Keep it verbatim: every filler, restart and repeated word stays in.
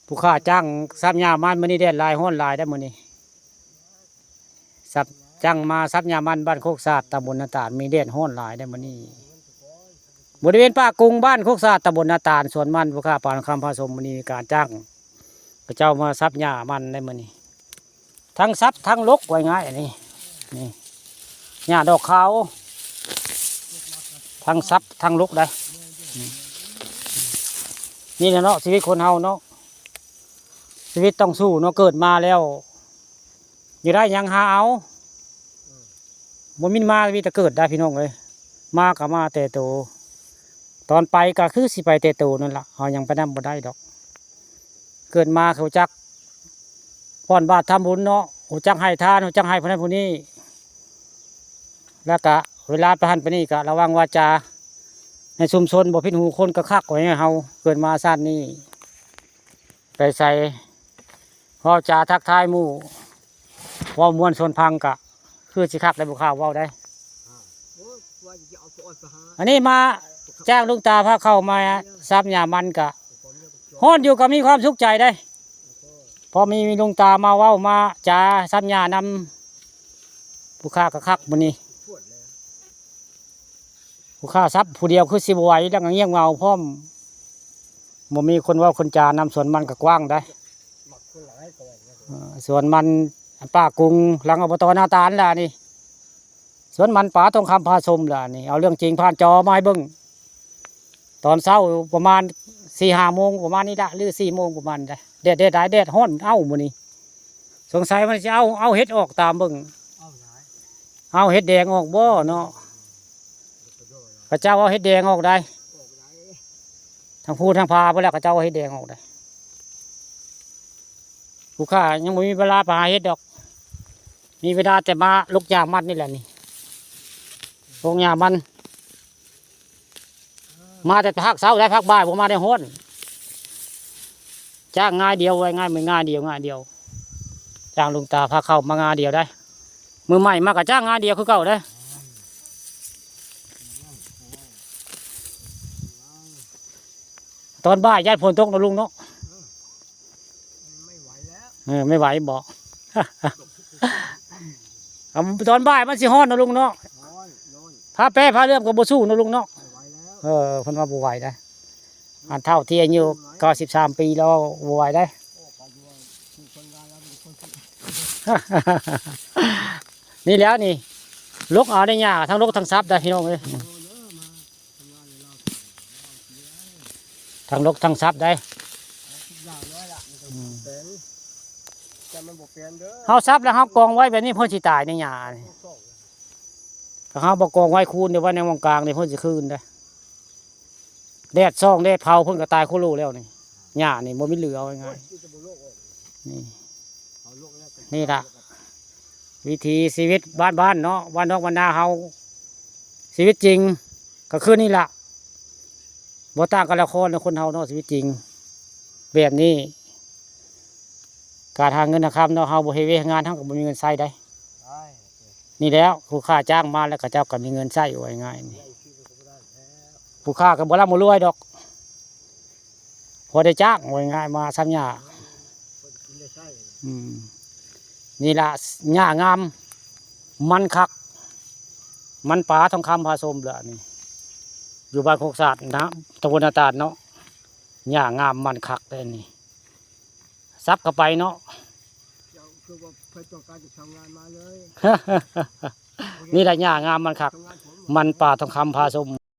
ผู้ข้าจ้างสับหญ้ามันมื้อนี้แดดหลายร้อนหลายได้อมื้อนี้ สับ จ้างมาสับหญ้ามันบ้านโคกสาดตำบลนาตาล มีแดดร้อนหลายได้อมื้อนี้ บริเวณป่ากุงบ้านโคกสาดตำบลนาตาล สวนมันผู้ข้าปานคำพาสม มื้อนี้มีการจ้าง เขาเจ้ามาสับหญ้ามันได้มื้อนี้ ทั้งสับทั้งลก ว่าง่ายอันนี้ นี่ หญ้าดอกขาว ทั้งสับทั้งลกได้ นี่แหละเนาะ ชีวิตคนเฮาเนาะ ชีวิตต้องสู้เนาะ เกิดมาแล้ว อยากได้หยังหาเอา บ่มีมามีแต่เกิดได้พี่น้องเอ้ย มาก็มาแต่โต ตอนไปก็คือสิไปแต่โตนั่นล่ะ เอาหยังไปนำบ่ได้ดอก เกิดมาก็รู้จักป้อนบาตรทำบุญเนาะ รู้จักให้ทาน รู้จักให้ผู้นั้นผู้นี้ แล้วก็เวลาไปหั้นไปนี่ก็ระวังวาจา ในชุมชนบ่ผิดหูคนก็คักไว้ให้เฮา เกิดมาชาตินี้ ไปไส เว้าจาทักทายหมู่ เว้าม่วนชวนฟังกะ คือสิคักได้ผู้ข้าเว้าได้ โอ้ย ว่าจะเอาไปออดไปหา อันนี้มาจ้างลุงตาพาเข้ามาสับหญ้ามันกะ ฮ้อนอยู่ก็มีความสุขใจได้ พอมีลุงตามาเว้ามาจาสับหญ้านำ ผู้ข้าก็คักมื้อนี้ ผู้ข้าสับผู้เดียวคือสิบ่ไหว แล้วก็เงียบเหงาพร้อม บ่มีคนเว้าคนจานำ สวนมันก็กว้างได้ เอ่อ สวนมันป่ากุงหลังอบต.นาตาลล่ะนี่ สวนมันป๋าทองคำพาชมล่ะนี่ เอาเรื่องจริงผ่านจอมาให้เบิ่ง ตอนเช้าประมาณสี่ห้าโมงประมาณนี้ละ หรือสี่โมงประมาณนี้ แดด แดดหลาย แดดฮ้อน เอ้า มื้อนี้ สงสัยมันสิเอา เอาเห็ดออกตามเบิ่ง เอาหลาย เอาเห็ดแดงออกบ่เนาะ เขาเจ้าเอาเห็ดแดงออกได้ ออกหลาย ทั้งภูทั้งผาพุ้นแหละ เขาเจ้าเอาเห็ดแดงออกได้ ผู้ข้ายังบ่มีเวลาไปหาเห็ดดอก มีเวลาแต่มาลกหญ้ามันนี่แหละนี่ ลกหญ้ามัน มาแต่ภาคเช้าได้ ภาคบ่ายบ่มาได้ฮ้อน จ้างง่ายเดียว ไว้ง่าย มันง่ายเดียว ง่ายเดียว จ้างลุงตาพาเข้ามางานเดียวได้ มือใหม่มาก็จ้างงานเดียวคือเก่าได้ ตอนบ่ายย่านฝนตกเนาะลุงเนาะ ไม่ไหวแล้ว เออ ไม่ไหวบอก เอาตอนบ่ายมันสิฮ้อนเนาะลุงเนาะ ฮ้อน ฮ้อน ผ้าแป้ผ้าเลื่อมก็บ่สู้เนาะลุงเนาะ ไม่ไหวแล้ว เออ เพิ่นว่าบ่ไหวได้ อันเฒ่าที่อายุเก้าสิบสามปีแล้วบ่ไหวได้ โอ้ ปาดวง คือคนงานแล้วเป็นคน นี่แล้วนี่ ลกเอาได้หญ้า ทั้งลกทั้งสับได้พี่น้องเอ้ย โอ้ เยอะมา ทั้งลกทั้งสับได้ ทุกอย่างเลยล่ะ มันก็ อืม เป็น แต่มันบ่เป็นเด้อ เฮาสับแล้วเฮากองไว้แบบนี้เพิ่นสิตายในหญ้านี่ พวกสอง ถ้าเฮาบ่กองไว้คูนเดี๋ยวไว้ในหม่องกลางนี่เพิ่นสิคืนได้ แดดส่องแดดเผาเพิ่นก็ตายโคโลแล้วนี่ หญ้านี่บ่มีเหลือ เอาง่ายๆ นี่ เอาลวกแล้วก็ นี่ล่ะ วิถีชีวิตบ้านๆเนาะ บ้านนอกบ้านนาเฮา ชีวิตจริง ก็คือนี่ล่ะ บ่ต่างกับละครนะคนเฮาเนาะ ชีวิตจริง แบบนี้ การหาเงินหาคำเนาะ เฮาบ่เฮ็ดเวียกงาน เฮาก็บ่มีเงินใช้ได้ ใช่ นี่แล้ว ผู้ข้าจ้างมาแล้ว เขาเจ้าก็มีเงินใช้ ว่าง่ายๆนี่ ผู้ข้าก็บ่ร่ำบ่รวยดอก พอได้จ้าง ว่าง่ายๆ มาสับหญ้า อืม นี่ล่ะ หญ้างาม มันคัก มันป๋าทองคำพาชมเลยนี่ อยู่บ้านโคกสาดนะ ตำบลนาตาลเนาะ หญ้างามมันคักเลยนี่ สับเข้าไปเนาะ เจ้าคือว่าเพิ่นต้องการจะทำงานมาเลย นี่แหละหญ้างามมันคัก ทำงานผม มันป๋าทองคำพาชม